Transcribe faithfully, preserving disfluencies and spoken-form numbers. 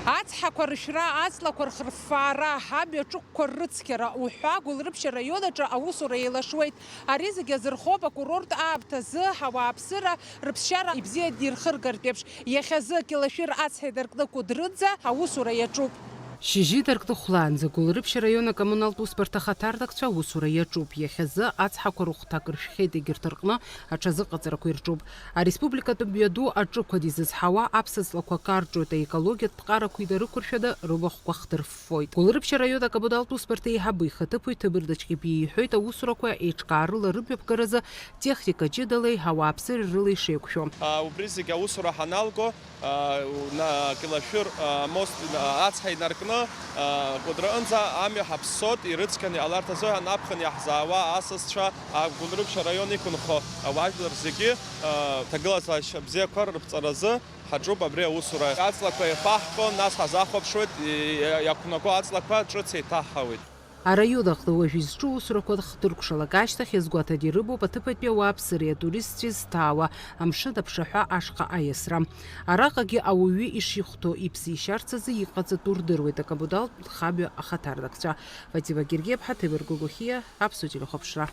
Ацҳақәа рышәра, аҵлақәа рхырффаара, амҩа ҿықәқәа ррыцқьара уҳәа Гәылрыԥшь араион аҿы аусура еилашуеит. Ари зегьы азырхоуп акурорт аамҭазы ауааԥсыра рыԥсшьара ибзианы ирхыргартә еиԥш. Иахьазы Кьылашәыр ацҳа инаркны Кәыдрынӡа аусура иаҿуп. Шьыжьы инаркны хәлаанӡа Гәылрыԥшь араион акоммуналтә усбарҭа ахаҭарнакцәа аусура иаҿуп. Иахьазы ацҳақәа рыхәҭак ршәхьеит, егьырҭ рҟны аҽазыҟаҵарақәа ирҿуп. Ареспубликатәи мҩаду аҿықәан изызҳауа аԥсаҵлақәа карҿоит, аекологиатә ԥҟарақәа инарықәыршәаны рымахәқәа хдырффоит. Гәылрыԥшь араион акоммуналтә усбарҭа еиҳабы ихаҭыԥуаҩ Ҭемыр Даҷкьыбиа иҳәоит, аусурақәа еиҿкаарыла рымҩаԥгаразы техника ҷыдалеи ауааԥсыреи рыла ишеиқәшәо. А, убри зегьы аусура ҳаналго, а, на Кьылашәыр, а, мост, а, ацҳа инаркны, а, Кәыдрыҟынӡа амҩа ҳаԥссоит, ирыцқьаны иҟаларц азыҳәан аԥхын иаҳзаауа асасцәа, а, Гәылрыԥшь араион иқәынхо ауаажәлар зегьы, а, ҭагылазаашьа бзиақәа рыԥҵаразы ҳаҿуп абри аусура. Аҵлақәа еихаҳҟьон, нас ҳазахәаԥшуеит, и-, иақәнаго аҵлақәа ҿыц еиҭаҳҳауеит. Араион аҟны уажә изҿу усурақәа хдыркәшалак ашьҭахь иазгәаҭаны ирымоуп аҭыԥантәи ауааԥсыреи атуристцәеи зҭаауа амшын аԥшаҳәа ашҟа аиасра. Араҟагьы ауаҩы ишихәҭоу иԥсы ишьарц азы иҟаҵатәу рдыруеит акоммуналтә хамҩа ахаҭарнакцәа. Фатима Гергиаԥҳа, Ҭемыр Гогохиа, Аԥсуа телехәаԥшра.